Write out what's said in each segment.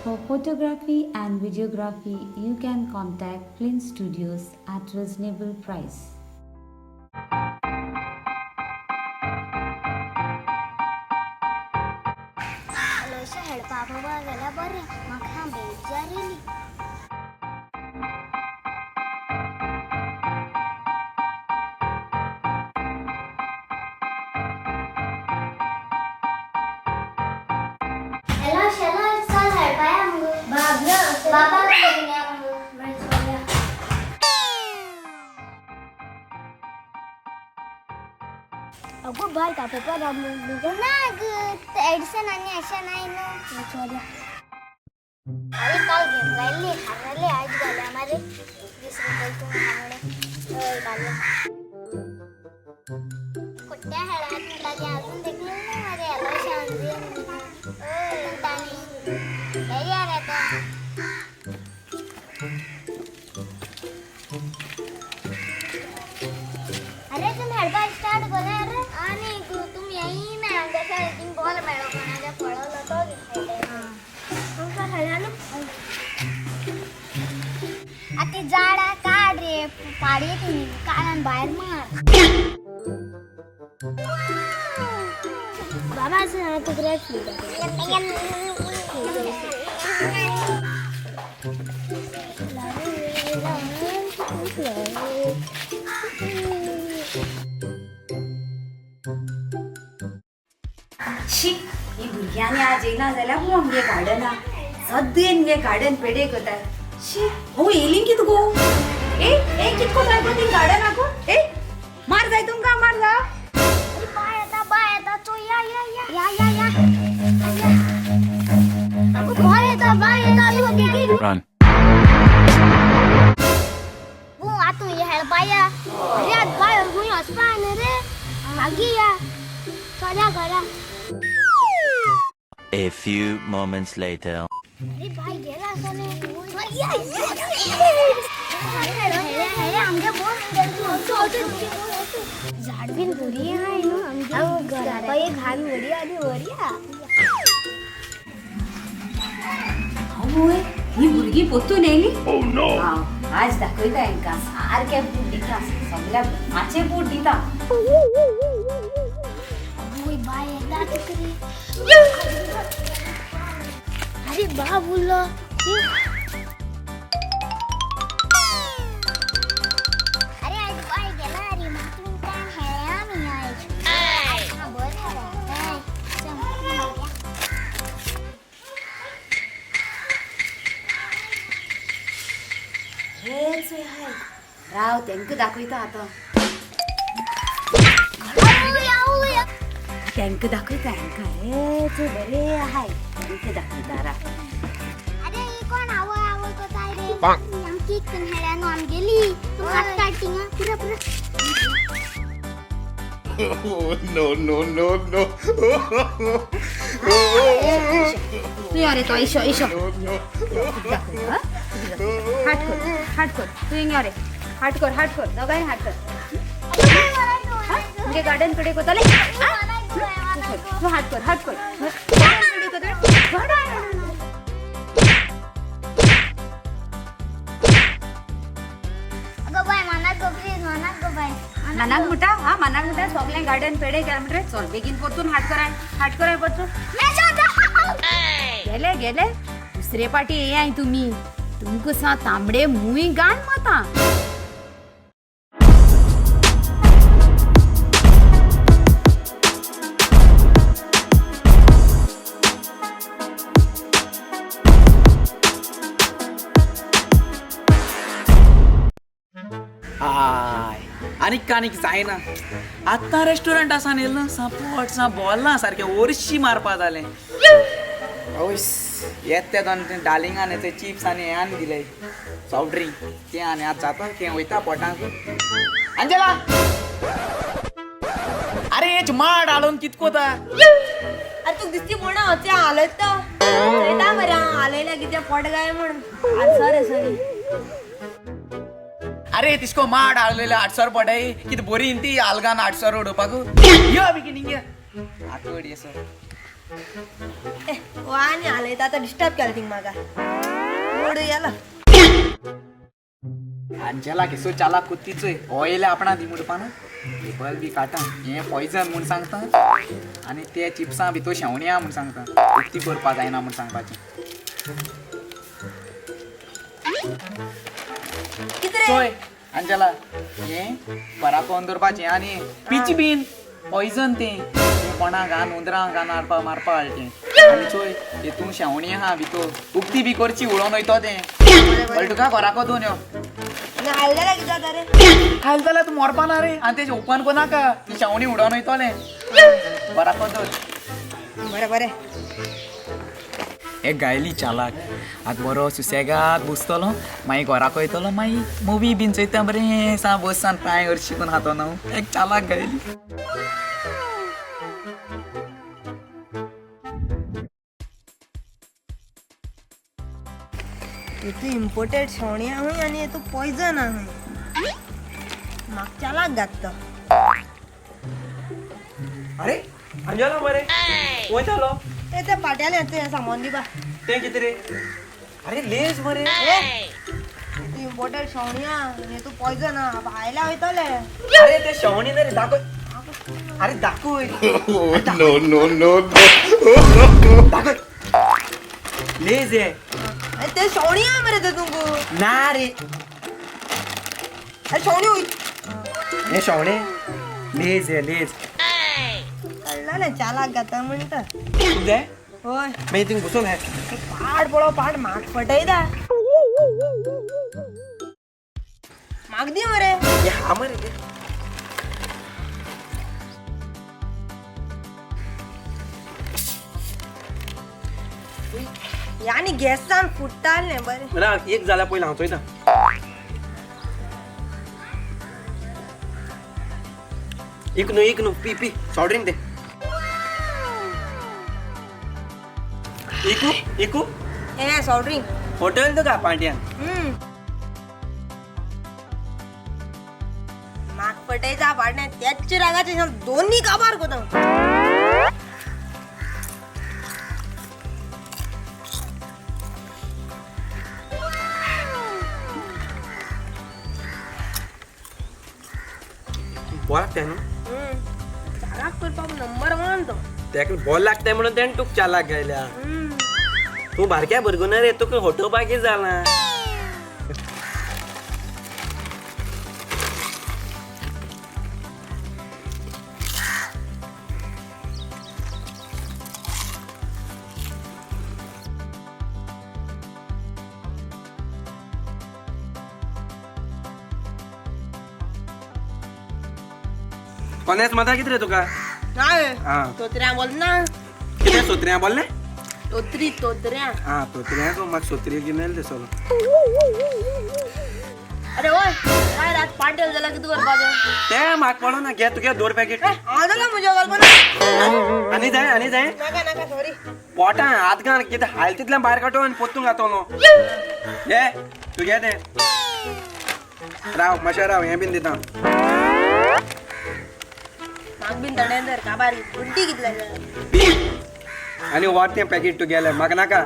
For photography and videography, you can contact Flint Studios at reasonable price. अशें हेडपा बाबा जाल्यार बरें म्हाका बेजार येयली. हॅलो शॅलो, चल हेडपा या मुगो. बाबा घेवन या मुगो. बरें चलया. अगो बाय तापोवपा राव ना ग, एडिसन आनी अशें नाय न्हू. चलया. अरे काल गेम लायल्ली हारले, आयज घाल्या मरे 20 रुपये तूं म्हाका. हय घालया. कुट्ट्या खेळात म्हणटा ती अजून देखली ना मरे. हॅलो शांती. हय ताणी हे यार आता. अरे तुम हेडपा स्टार्ट करा. अरे आनी तुमी येई ना आमच्या शाळेत बॉल मेळो कोणाच्या पळवलो तो खेळटा आमकां खेळ्या न्हू. आतां झाडां काड रे, पाडये ती काड आनी भायर मार. बाबा असं तुकडे. शी, ही भुरग्यांनी आज येयना जाल्यार पुरो आमगे गार्डना सद्दां मुगे गार्डन पेडे करताय. शी, हो येयली कित गो? ए ए, कित कोताय गो ती गार्डनाक? ए मार जाय तुमकां, मार जा. अरे बाय येता, बाय येता, चो या या या या या या. अगो बाय येता, बाय येता, तूं बेगीन. Run. बू आतू ये हेडपा या. अरे आज बाय खंय वचपा न्हू रे, मागीर या, चल्या घरा. A few moments later. अरे बाय गेला असं. आमगे झाड बीन बरी आहाय न्हू आमगे घरा घाण बरी आनी बरी आहा. आवय, ही भुरगीं परतून येयली. हांव आज दाखयता हेंकां, सारकें बूट दिता, सगळ्या मातशें बूट दिता. आवय बाय येता तुकरी. अरे बा बोललो. अरे आज बाय गेला रे, मातून काय खेळ्या आमी आयज. हा बरें खेळ्या. चल मागया. हेच हाय, राव तेंकां दाखयता आतां. आवय आवय. तेंकां दाखयता हेंकां, हेच बरें आहाय, तेंकां दाखयता राव. अरे ही कोण आवय आवय कोताय रे? आमची एक खेळ्या न्हू आमगेली. तूं हात काड थिंगा पुरो पुरो. No, no, no, no. तूं यो रे तो इशो इशो. हाट कर, हाट कर, तूं हिंग यो रे. हाट कर, हाट कर, दोगांय हाट कर. म्हणजे गार्डन कडे कोताले. तूं हाट कर, हाट कर, गार्डन कडे कोताले. अगो बाय मनाक गो, प्लीज मनाक गो बाय. मनाक म्हणटा हा, मनाक म्हणटा सगळें गार्डन पेडे केलां म्हणटकीर चल बेगीन परतून हाट कराय, हाट कराय परतून. गेले गेले, दुसरे पाटी येयाय तुमी, तुमकां सा तांबडे मूय गान माता. हाय, आनीक आनीक जायना. आत्तां रेस्टॉरंट आसा न्ही, सा पोट सा बोल्लां सारकें ओरशी मारपा जालें. आवयस, येत ते दोन डालिंगान ते चिप्स आनी हें आनी दिले सॉफ्ट ड्रिंक तें आनी आतां जाता तें वयता पोटांक. अंजला, अरे हेच माड हाडून कित कोता? अरे तुका दिसती म्हणा ते हालयता चोयता मरे. हालयल्या कितें पोट काय म्हण. Sorry sorry. अरे तिसको माड हाडलेले आठसर पडाय, कित बरी न्ही ती आलगान आठसर उडोवपाक. यो बेगीन हिंग आठवडी सर. ए हो आनी हालयता आतां डिस्टर्ब केलें थिंग म्हाका मूड गेलो. अंजेला केसो चालाक कुत्तीचोय हो येयले आपणा दी म्हणपा ना लेबल बी काडटा हें पॉयजन म्हूण सांगता आनी ते चिप्सां भितर शेवणी आहा म्हूण सांगता उक्ती करपा जायना म्हूण सांगपाचें. कितें रे? चोय अंजेला हें घरा कोन दवरपाचें आनी पिच बीन पॉयजन तें कोणाक घान उंदरां घान हाडपा मारपा हाडचें आनी चोय हेतून शेवणी आहा भितर उक्ती बी करची उडोवन वयतो तें कळ्ळें तुका घराको दोन यो. आनी हाल जाल्यार कितें जाता रे? खायल जाल्यार तूं मरपा ना रे आनी तेजें ओपन करनाका ती शेवणी उडोवन वयतलें घराको दवर. बरें बरें. एक गायली चालाक आतां बरो सुसेगाद बसतलो मागीर घराक वयतलो मागीर मुवी बीन चोयता बरें सा बसान पांय हरशीं करून खातो न्हू एक चालाक गायली. हेतू इम्पोर्टेड शेवणी आहा आनी हेतू पॉयजन आहा. म्हाका चालाक घात तो. अरे अंजला मरे वयतालो. ए ते पाट्याले तें सामान दिवपा. तें कितें रे? अरे लेज मरे. हेतू इम्पोर्टेड शेवणी आहा आनी हेतू पॉयजन आहा भायल्या वयतले. अरे ते शेवणी ना रे दाखय. अरे दाखय. No, no, no, no. दाखय लेज हे. अरे ते शेवणी आहा मरे ते तुमकां. ना रे. अरे शेवणी वय हे शेवणे लेज हे लेज. कळ्ळें चालाक घाता म्हणटा. तुझे होय मागीर थिंग बसून हे पाड पळो पाड म्हाक फटयता. म्हाक दी मरे. हे हा मरे ते. हे आनी गॅसान फुट्टालें बरें. ना एक जाल्यार पयलीं हांव चोयता. एक न्हू एक न्हू पी पी सॉफ्ट ड्रिंक दे. इकू इकू हे सॉफ्ट ड्रिंक. हॉटेल तुका पांट्यान. म्हाक फटयता पाडणे त्याच रागाचे दोन्ही काबार कोता. बॉल लागताय न्हू. चालाक करपाक नंबर वन तो. तेका बॉल लागताय म्हणून तेणें तुका चालाक गायल्या. तूं बारक्या भुरगो न्हय रे तुका हटोवपाक कितें जालां? कोनेच मजा कितें रे तुका? ना आं तोत्र्या बोल ना. कितें सोत्र्या बोल्लें? तोत्री तोत्र्या. आं तोत्र्या गो म्हाका सोत्र्या घेवन दिसलो. अरे ओय काय रात पाटेल जाल्यार कितें करपाचें? तें म्हाका पडना घे तुगे दोर पॅकेट. हांव जाल्यार म्हज्या कल्पना. आनी जाय आनी जाय. नाका नाका सॉरी. पोटां हात घाल कितें हाल तितल्यान भायर काडटो आनी पोत्तून घातलो. घे तुगे तें. राव मातशें राव हें बीन दिता. म्हाका बीन थंडें धर काबार उड्डी कितले. आनी व्हर तें पॅकेट तुगेलें म्हाका नाका.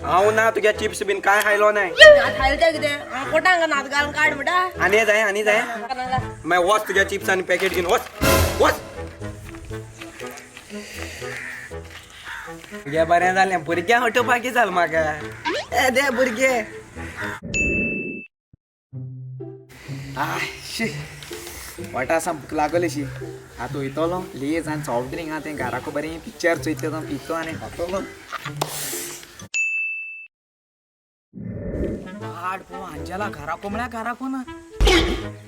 हांव ना तुगे चिप्स बीन कांय खायलो नाय. हात हालता कितें हांव पोटांक हात घालून काड म्हणटा. आनी जाय आनी जाय. नाका नाका. मागीर वच तुगे चिप्स आनी पॅकेट घेवन वच वच. तुगे बरें जालें भुरग्यां हटोवपाक कितें जालें म्हाका? ए दे भुरगे. शी पोटा आसा भूक लागली शी. आतां वयतलो लेज आनी सॉफ्ट ड्रिंक आहा तें घराको बरें पिक्चर चोयतलो पितो आनी खातलो. पाड पळोव अंजेला घराको म्हळ्यार घराको ना.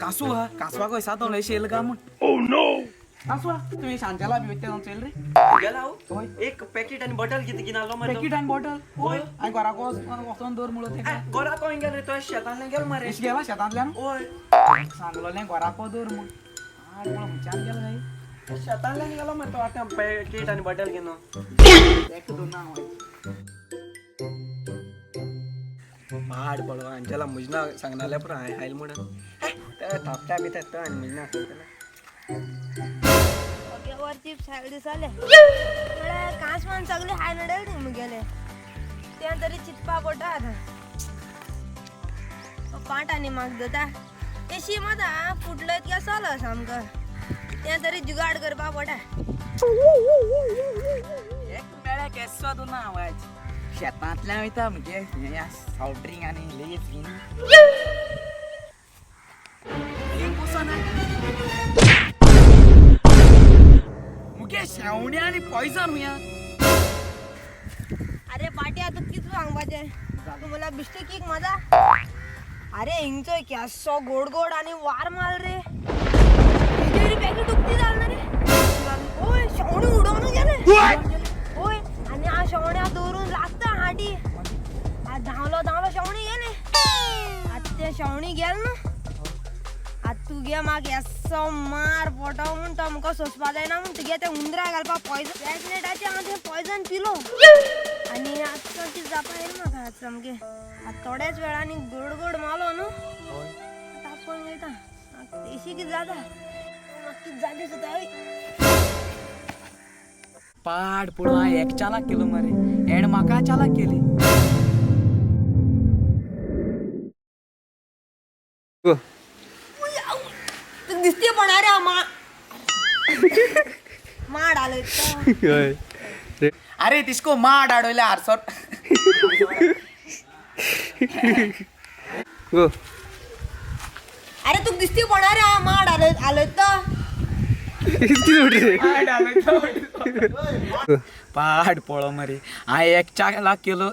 कांसू आहा कांसवाक वयसातलो अशें येयलें काय म्हूण. कांसवा तुवें सांजेला बी वयता चोयल रे? गेला हांव एक पॅकेट आनी बॉटल कितें घेवन आसलो मरे. पॅकेट आनी बॉटल. हय आनी घराको वचोन दवर म्हणलो तेका. घराको खंय गेलो रे तो? शेतांतल्यान गेलो मरे. अशें गेला शेतांतल्यान? हय सांगलोलें घराको दवर म्हूण. पाड पळोव खंयच्यान गेलो काय? शेतांतल्यान गेलो मरे तो आतां पॅकेट आनी बॉटल घेवन. तेका दवरना हांव. पाड पडो अंजेला म्हजें नांव सांगनासलें पुरो हांवें खायल म्हणून. ते थापटा बिता तो आनी म्हजें नांव सांगतलें. वर चिप्स खायला दिसले म्हळ्यार कांसवान सगळे हाय नडेल न्ही मुगे. मुगेले तें तरी चिंतपा पडटा आतां. पांट आनी म्हाका जाता तें शीम आतां फुटलो इतकें चलो सामको, तें तरी जुगाड करपा पडटा. एक मेळ्या केसो ना आवाज शेतांतल्यान वयता मुगे हें सॉफ्ट ड्रिंक आनी लेज घेवन. मुगे शेवण्या आनी पॉयझन हुया. अरे पाट्या तूं कितें सांगपाचें, तूं म्हणल्यार बिश्टी कीक मजा. अरे हिंगचो केसो गोड गोड आनी वार माल रे, तेजेर पॅकेट उक्ती जाल ना रे. ओय शेवणी उडोवन गेले. ओय आनी हांव शेवण्या दवरून लागता हाटी, धांवलो धांवलो शेवणी गेले. आतां ते शेवणी गेल न्हू, आतां तुगे म्हाका येसो मार पोटो म्हूण तो म्हाका सोंसपा जायना म्हूण तुगे ते हुंदरा घालपा पॉयजन टॅबलेटाचें हांव तें पॉयजन पिलो. आनी आतां कितें जावपा येयलें म्हाका आतां सामकें. आतां थोड्याच वेळांनी गोड गोड मालो न्हू, आतां आपोवन वयता. तेशी कितें जाता म्हाका, कितें जालें सुद्दां. पाड पडूं, हांवें एक चालाक केलो मरे, हेण म्हाका चालाक केली. तुका दिसती पण अरे मा माड आलो. अरे तिसको माड आडवयले आरसो. अरे तुका दिसती पण अरे माड आलो आलो. पाड पळो मरे, हांवें एक चालाक केलो.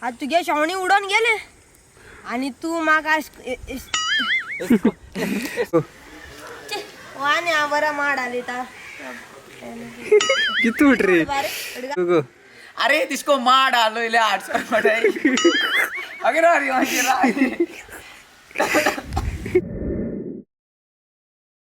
आतां तुगे शेवणी उडोवन गेले आनी तूं म्हाका आनी हांव बरो माड आलयता. कितू रे. अरे तिसको माड आडवयले आरसो. अगे रे.